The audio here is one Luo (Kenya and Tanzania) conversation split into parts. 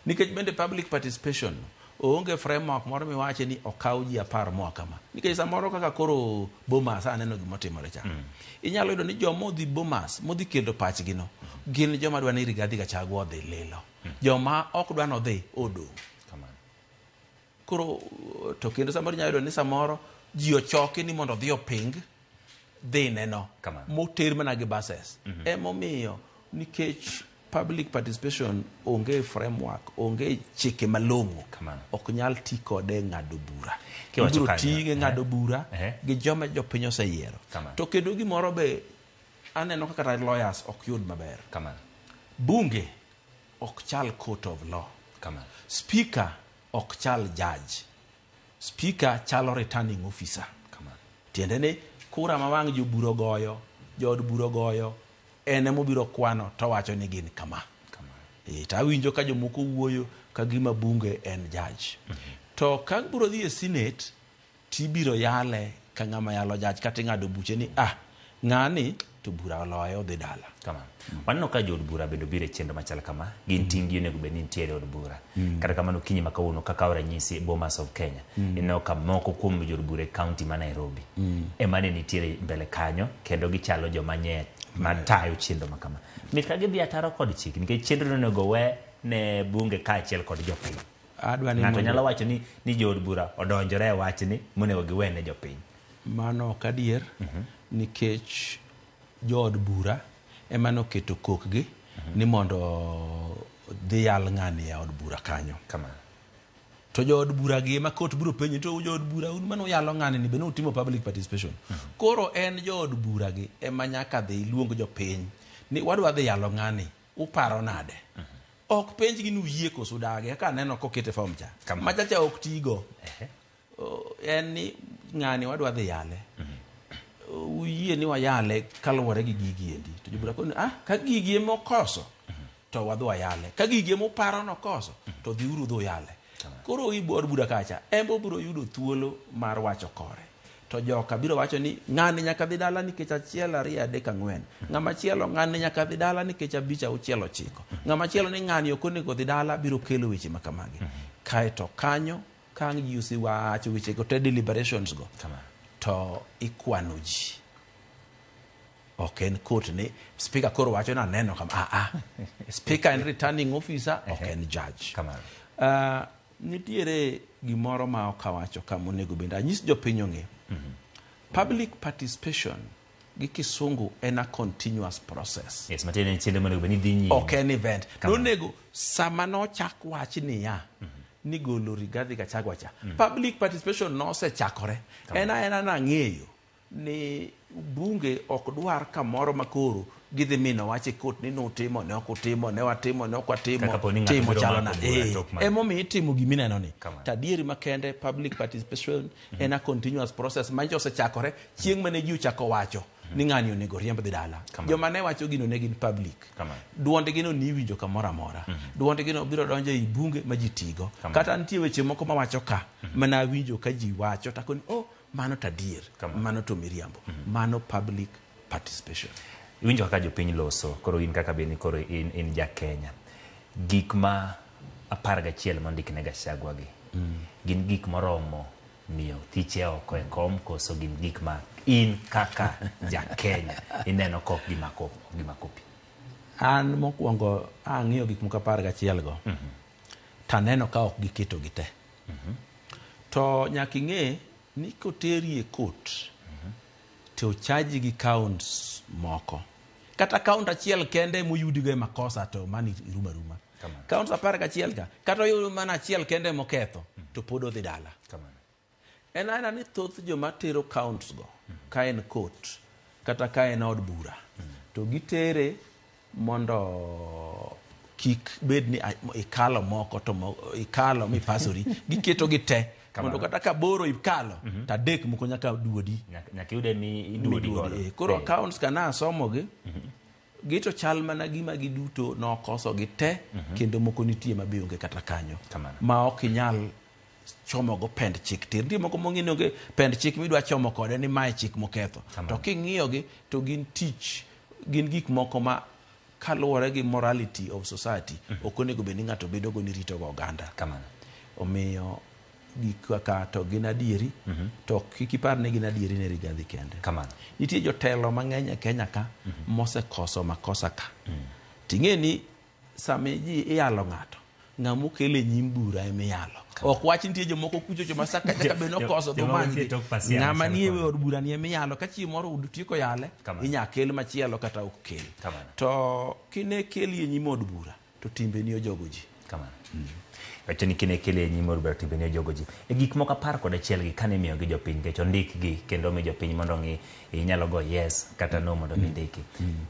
Nikech bende public participation oonge framework moro miwache ni okaw ji 10 moa kama. Nikech samoro kaka koro Bomas aneno gima otimore cha. Inyalo yudo ni joma odhi Bomas modhi kelo pachgi no gin joma dwa ni Rigathi Gachagua odhi lilo. Joma ok dwa nodhi odong'. Kamano. Koro to kendo samoro inyalo yudo ni samoro ji ochoki ni mondo odhi oping dhine no Kamano. moter mana gi buses. Emomiyo nikech public participation onge framework, onge chike malong'o, Kamano. ok nyal ti kode e ng'ado bura. Kiwacho Ibiro kanyo, ti gi ng'ado bura gi joma jopiny oseyiero. Kamano. To kendo gimoro be aneno kaka kata lawyers ok yud maber. Kamano. Bunge ok chal court of law. Kamano. Speaker ok chal judge. Speaker chalo returning officer. Kamano. Tiende ni kura ma wang' jobura ogoyo, jood bura ogoyo, en ema obiro kwano to wacho ni gin kama. Kamano. To awinjo ka jomoko wuoyo ka gima bunge en judge. To ka biro dhi e senate tibiro yale ka ng'ama yalo judge kata ing'ado buche ni ng'ani to bura oloye odhi dala. Kamano. Waneno ka jood bura bende obiro e chenro machal kama, gin ting' gi onego bed ni nitiere e od bura. Kata kamano okinyi ma kawuono kakawo ranyisi e Bomas of Kenya, ineno ka moko kuom jood bura e kaunti ma Nairobi ema ne nitiere mbele kanyo kendo gichalo joma nye matayo chenro ma kama. Mit ka gidhi ataro kod chik nikech chenro no onego we ne bunge kaachiel kod jopiny. Adwa ni Ng'ato mondo- nyalo wacho ni jood bura odonjore e wachni monego giwe ne jopiny. Mano ok adier nikech jood bura ema noketo kokgi ni mondo dhi yal ng'ani e od bura kanyo. Kamano. To jood bura gi ema kot biro penjo to jood bura un mane uyalo ng'ani ni be nutimo public participation. Koro en jood bura gi ema nyaka dhi luong jopiny ni wadwa dhi yalo ng'ani uparo nade. Ok penjgi ni uyie koso udagi kaka aneno kokete form cha. Kamano. Machacha ok tigo. En ni ng'ani wadwa dhi yale. Uyie ni wayale kaluwore gi gigi endi. To jobura koni, ka gigi ema okoso, to wadhi wayale. Ka gigi ema uparo nokoso, to dhiuru udhi uyale. Koro i od bura kacha, en be obiro yudo thuolo mar wacho kore. To joka biro wacho ni ng'ani nyaka dhi dala nikech 1, 2, 3, 4. Ng'ama chielo ng'ani nyaka dhi dala nikech 5, 6, 9. Ng'ama chielo ni ng'ani ok onego dhi dala biro kelo weche ma kamagi. Kaeto kanyo ka ang' ji osewacho wechego te deliberations go, Kamano. to ikwano ji. Ok en court ni speaker koro wacho ni aneno kama. Speaker en returning officer, ok en judge. Kamano. Nitiere gimoro ma ok awacho ka monego bende anyis jopiny ong'e. Public participation gi kisungu en a continuous process. Yes, matiende ni chenro monego bed ni dhi nyime. Ok en event. Kamano. Nonego sama nochak wach niya, ni golo Rigathi Gachagua cha. Public participation nosechakore. En aena nang'eyo ni bunge ok dwar kamoro ma koro gidhi mino wach e court ni nutimo, ne ok utimo, ne watimo, ne ok watimo, Kaka po ni ng'ato timo biro chalo mako na. bura tok mano. Emomiyo itimo gimineno ni. Kamano. To adieri makende public participation en a continuous process manyicha osechakore chieng' mane ji ochako wacho ni ng'ani onego riemb dhi dala. Kamano. Joma ne wacho gino ne gin public. Kamano. Duondgi no ni iwinjo kamoro amora. Duondgi no biro donjo ei bunge ma ji tigo. Kamano. Kata nitie weche moko mawacho ka, mana awinjo ka ji wacho to akoni, oh, mano to adier, Kamano. mano to miriambo. Mano public participation. Iwinjo kaka jopiny loso, koro in kaka bende koro in ja Kenya. Gik ma 11 mondik ne Gachagua gi, gin gik moromo miyo thiche oko e kom koso gin gik ma in kaka ja Kenya ineno ka ok gimako pi? An mokwongo ang'iyo gik moko 11 go, to aneno ka ok giketo gi te. To nyaka ing'e ni koteri e court, to ochaji gi counts moko. Kata count achiel kende moyudigo e makosa to mano irumo aruma. Kamano. Counts 11 ka, kata oyudo mana achiel kende moketho, to pod odhi dala. Kamano. En aena ni thoth joma tero counts go, ka en court, kata ka en od bura, to gitere mondo kik bed ni ikalo moko to ikalo mipasori, giketo gi te. Kamano. Mondo kata ka boro ikalo, to 3 moko nyaka duodi. Nyaka iyude mi iduodi Miduodi, godo. Koro accounts ka nasomogi, gi to chal mana gima giduto nokoso gi te, kendo moko nitie ma be onge kata kanyo. Kamano. Ma ok inyal chomogo pend chik tir. Nitie moko mong'e ni onge pend chik midwa chomo kode ni mae chik moketho. Kamano. To king'iyogi to gin tich, gin gik moko ma kaluwore gi morality of society ok onego bed ni ng'ato bedo go ni rito go oganda. Kamano. Omiyo gik kaka to gin adieri, to kik ipar ni gin adieri ne Rigathi kende. Kamano. Nitie jotelo mang'eny e Kenya ka mosekoso makosa ka. Ting'e ni sama ji iyalo ng'ato, ng'ama okele nyim bura ema iyalo. Ok wach nitie jomoko kuchocho ma Sakaja ka be nokoso dhi Jomoko umanygi. nitie tok pasia Ng'ama machalo nie kode. od bura ni ema iyalo. Ka chieng' moro utieko yale, Kamano. inya kel machielo kata ok kel. Kamano. To kine keli e nyim od bura, to timbeni ojogo ji. Kamano. Wacho ni kine kele e nyim od bura timbeni ojogo ji. E gik moko 11 gi kane imiyogi jopiny nikech ondikgi kendo omi jopiny mondo ong'i inyalo go yes kata no mondo mi ndiki.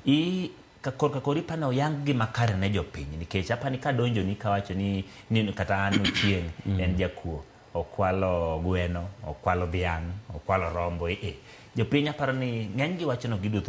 I ka korka kori pana oyang gi makare ne jopiny nikech apani kadonjoni kawacho ni, ni kata an Ochieng' en jakuo okwalo gweno, okwalo dhiang', okwalo rombo, jopiny aparo ni ng'eny gi wacho ni ok gidwa thuolo.